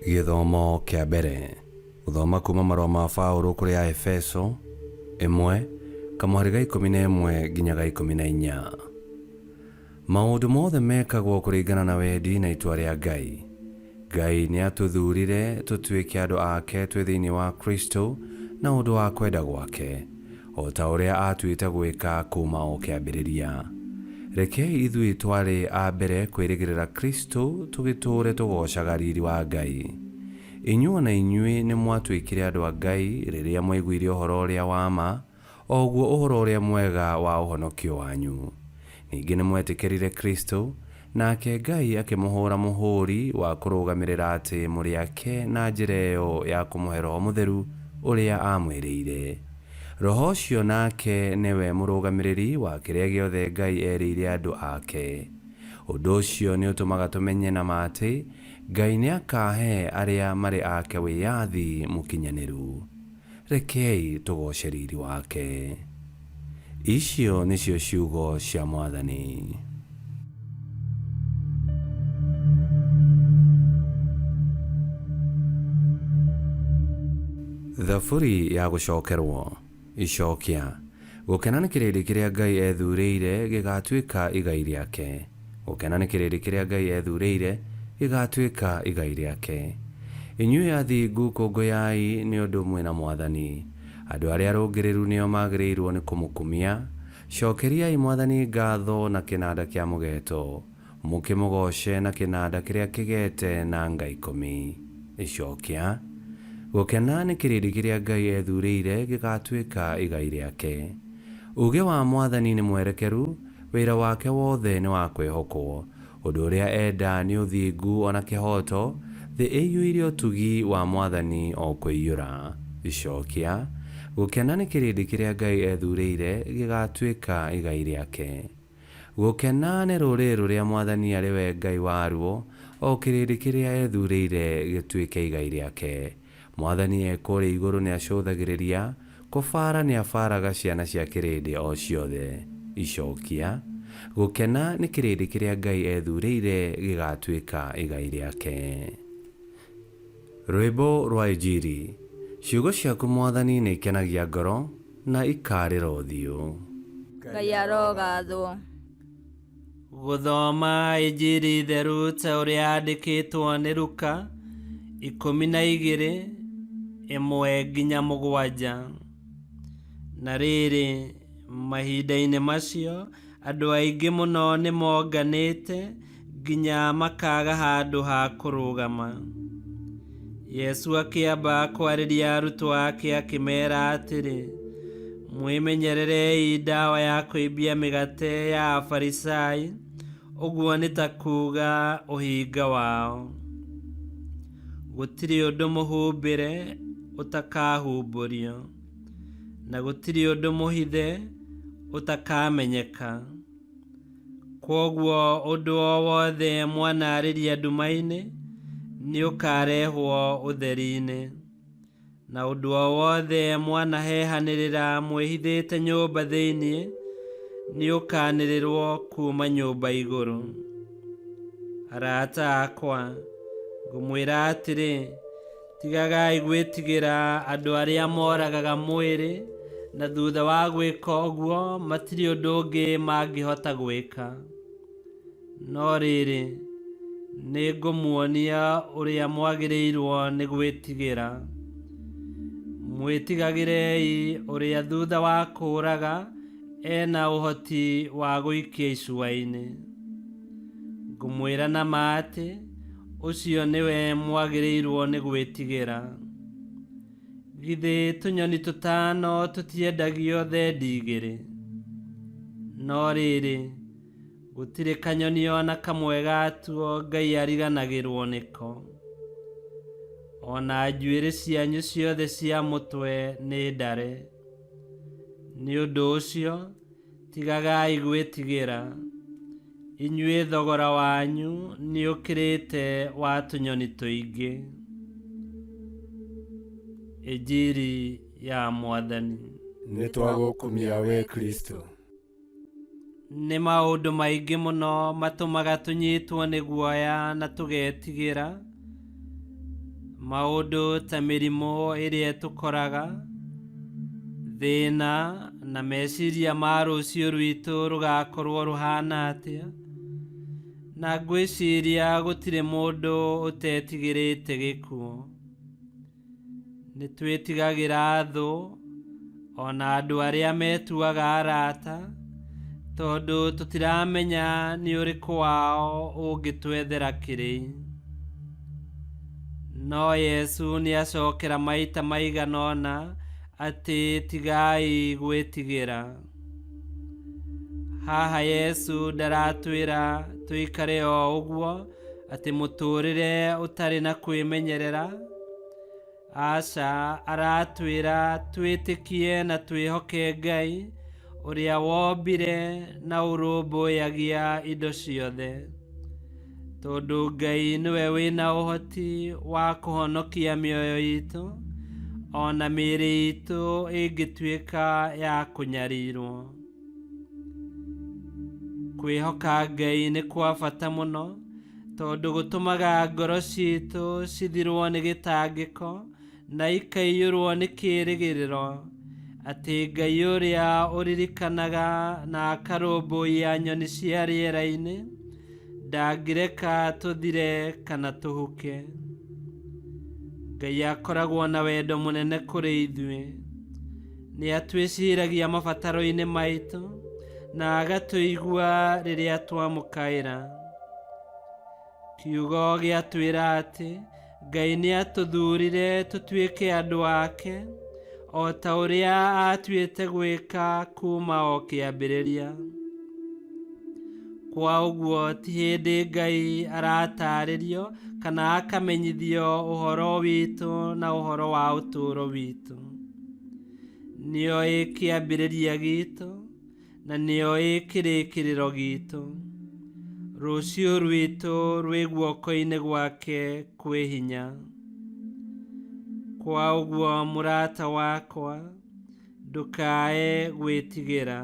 Gĩthomo kĩa mbere. Gũthoma kuma marũa ma Paũlũ kũrĩ Aefeso, 1, kamũhari ga 11 nginya ga 14. Maũndũ mothe mekagwo kũringana na wendi na itua rĩa Ngai. Ngai nĩ atũthurire tũtuĩke andũ ake twĩ thĩinĩ wa Kristo na ũndũ wa kwenda gwake, o ta ũrĩa aatuĩte gwĩka kuuma o kĩambĩrĩria. Rekei ithuĩ twarĩ a mbere kwĩrĩgĩrĩra Kristo tũgĩtũũre tũgoocaga riri wa Ngai. Inyuĩ o na inyuĩ nĩmwatuĩkire andũ a Ngai rĩrĩa mwaiguire ũhoro ũrĩa wa ma, o guo Ũhoro-ũrĩa-Mwega wa ũhonokio wanyu. Ningĩ nĩmwetĩkĩrire Kristũ, nake Ngai akĩmũhũũra mũhũũri wa kũrũgamĩrĩra atĩ mũrĩ ake na njĩra ĩyo ya kũmũhe Roho Mũtheru ũrĩa aamwĩrĩire. Roho ũcio nake nĩwe mũrũgamĩrĩri wa kĩrĩa gĩothe Ngai erĩire andũ ake. Ũndũ ũcio nĩũtũmaga tũmenye na ma atĩ Ngai nĩakaahe arĩa marĩ ake wĩyathi mũkinyanĩru. Rekei tũgooce riri wake. Icio nĩcio ciugo cia Mwathani. Thaburi ya gũcokerwo. Icokia. Gũkena nĩ kĩrĩndĩ kĩrĩa Ngai ethuurĩire gĩgaatuĩka igai rĩake. Gũkena nĩ kĩrĩndĩ kĩrĩa Ngai ethuurĩire gĩgaatuĩka igai rĩake. Inyuĩ athingu kũngũyai nĩ ũndũ mwĩ na Mwathani. Andũ arĩa arũngĩrĩru nĩo magĩrĩirwo nĩ kũmũkumia. Cookeriai Mwathani ngaatho na kĩnanda kĩa mũgeeto. Mũkĩmũgooce na kĩnanda kĩrĩa kĩgeete na nga ikũmi. Icokia. Gũkena nĩ kĩrĩndĩ kĩrĩa Ngai ethuurĩire gĩgaatuĩka igai rĩake. Uuge wa Mwathani nĩ mwerekeru, wĩra wake wothe nĩ wa kwĩhokwo. Ũndũ ũrĩa enda nĩ ũthingu o na kĩhooto, thĩ ĩiyũire ũtugi wa Mwathani o kũiyũra. Icokia. Gũkena nĩ kĩrĩndĩ kĩrĩa Ngai ethuurĩire gĩgaatuĩka igai rĩake. Gũkena nĩ rũrĩrĩ rũrĩa Mwathani arĩ we Ngai waruo, o kĩrĩndĩ kĩrĩa ethurĩire gĩtuĩke igai rĩake. Mwathani e kũrĩa igũrũ nĩacũthagĩrĩria, kũbaara nĩabaaraga ciana cia kĩrĩndĩ o ciothe. Icokia, Gũkena nĩ kĩrĩndĩ kĩrĩa Ngai ethurĩire gĩgatuĩka igai rĩake. Rwĩmbo rwa Injiri. Ciugo ciaku Mwathani nĩikenagia ngoro, na ikaarĩra ũthiũ. Ngai arogathwo. Gũthoma Injiri theru ta ũrĩa yandĩkĩtwo nĩ Luka, 12, 1-7. Na rĩrĩ, mahinda-inĩ macio, andũ aingĩ mũno nĩ monganĩte nginya makaaga handũ ha kũrũgama. Yesu akĩamba kwarĩria arutwo ake akĩmeera atĩrĩ, Mwĩmenyererei ndawa ya kũimbia mĩgate ya Afarisai, ũguo nĩ ta kuuga ũhinga wao. Gũtirĩ ũndũ mũhumbĩre ũtakahumbũrio, na gũtirĩ ũndũ mũhithe ũtakamenyeka. Kwoguo ũndũ o wothe mwanaarĩria nduma-inĩ, nĩũkarehwo ũtheri-inĩ, na ũndũ o wothe mwanahehanĩrĩra mwĩhithĩte nyũmba thĩinĩ, nĩũkanĩrĩrwo kuuma nyũmba igũrũ. Arata akwa, ngũmwĩra atĩrĩ, tigagai gwĩtigĩra andũ arĩa moragaga mwĩrĩ, na thutha wa gwĩka ũguo matirĩ ũndũ ũngĩ mangĩhota gwĩka. No rĩrĩ, nĩngũmuonia ũrĩa mwagĩrĩirwo nĩ gwĩtigĩra. Mwĩtigagĩrei ũrĩa thutha wa kũũraga e na ũhoti wa gũikia icua-inĩ. Ngũmwĩra na ma atĩ, ũcio nĩwe mwagĩrĩirwo nĩ gwĩtigĩra. Githĩ tũnyoni tũtano tũtiendagio thendi igĩrĩ? No rĩrĩ, Gũtirĩ kanyoni o na kamwe gatuo Ngai ariganagĩrwo nĩko. O na njuĩrĩ cianyu ciothe cia mũtwe nĩ ndare. Nĩ ũndũ ũcio, tigagai gwĩtigĩra. Inyuĩ thogora wanyu nĩũkĩrĩte wa tũnyoni tũingĩ. Injiri ya Mwathani. Nĩtwagũkumia wee Kristũ. Nĩ maũndũ maingĩ mũno matũmaga tũnyitwo nĩ guoya na tũgetigĩra. Maũndũ ta mĩrimũ ĩrĩa ĩtũkoraga, thĩna na meciria ma rũciũ rwitũ rũgakorwo rũhana atĩa, na ngwĩciria gũtirĩ mũndũ ũtetigĩrĩte gĩkuũ. Nĩ twĩtigagĩra thũ ona andũ arĩa metuaga arata, tondũ tũtiramenya nĩ ũrĩkũ wao ũngĩtwethera kĩrĩi. No Yesu nĩacokera maita maigana ũna atĩ tigai gwĩtigĩra. Haha Yesu ndaratwĩra tũikare o ũguo atĩ mũtũrĩre ũtarĩ na kwĩmenyerera. Aca, aratwĩra twĩtĩkie na twĩhoke Ngai ũrĩa wombire na ũrũmbũyagia indo ciothe, tondũ Ngai nĩwe wĩna ũhoti wa kũhonokia mĩoyo itũ ona mĩĩrĩ itũ ĩngĩtuĩka ya kũnyarirwo. Kwĩhoka Ngai nĩ kwa bata mũno, tondũ gũtũmaga ngoro citũ cithirwo nĩ gĩtangĩko na ikaiyũrwo nĩ kĩĩrĩgĩrĩro atĩ Ngai ũrĩa ũririkanaga na akarũmbũiya nyoni cia rĩera-inĩ ndangĩreka tũthire kana tũhuke. Ngai akoragwo na wendo mũnene kũrĩ ithuĩ, nĩ atwĩciragia mabataro-inĩ maitũ na agatũigua rĩrĩa twamũkaĩra. Kiugo gĩatwĩra atĩ Ngai nĩ atũthurire tũtuĩke andũ ake o ta ũrĩa atuĩte gwĩka kuma o kĩambĩrĩria. Kwa ũguo ti hĩndĩ Ngai aratarĩrio kana akamenyithio ũhoro witũ na ũhoro wa ũtũũro witũ. Nĩoĩ kĩambĩrĩria gitũ na nĩoĩ kĩrĩkĩrĩro gitũ. Rũciũ rwitũ rwĩ guoko-inĩ gwake kwĩ hinya. Kwa ũguo mũrata wakwa, ndũkae gwĩtigĩra.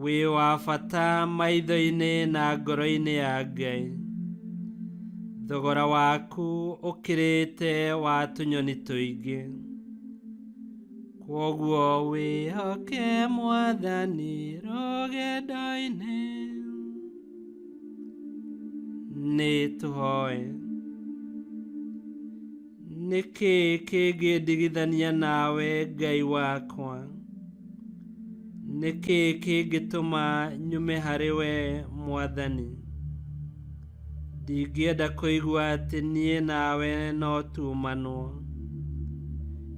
Wĩ wa bata maitho-inĩ na ngoro-inĩ ya Ngai. Thogora waku ũkĩrĩte wa tũnyoni tũingĩ. Kwoguo wĩhoke Mwathani rũgendo-inĩ. Nĩ tũhoe. Nĩkĩ kĩngĩndigithania nawe Ngai wakwa? Nĩkĩ kĩngĩtũma nyume harĩ we Mwathani? Ndingĩenda kũigua atĩ niĩ nawe no tumanwo.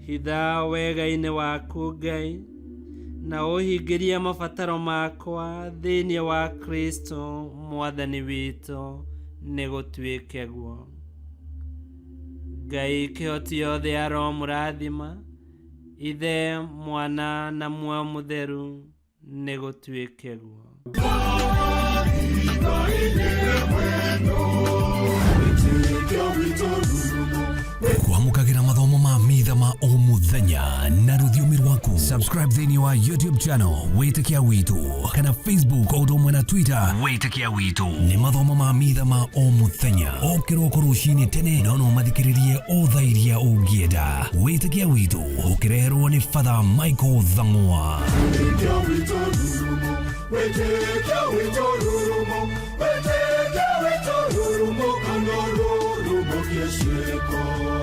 Hitha wega-inĩ waku Ngai, na ũhingĩrie mabataro makwa thĩinĩ wa Kristo Mwathani witũ, nĩ gũtuĩke guo. Ngai kĩhoti yothe aromũrathima, Ithe, Mwana na Muoyo Mũtheru, nĩ gũtuĩke guo. Kwamũkagĩra mathomo ma mitha ma o mũthenya na rũthiomi rwaku. Subscribe thĩinĩ wa YouTube channel Wĩtĩkia Witũ kana Facebook o ũndũ ũmwe na Twitter Wĩtĩkia Witũ. Nĩ mathomo ma mitha ma o mũthenya o kĩroko rũcinĩ tene, no no mathikĩrĩrie o thaa iria ũngĩenda. Wĩtĩkia Witũ ũkĩreherwo nĩ Father Michael Thang'wa. Wĩtĩkia witũ rurumo, wĩtĩkia witũ rurumo, wĩtĩkia witũ rurumo, kana rurumo kĩciĩko.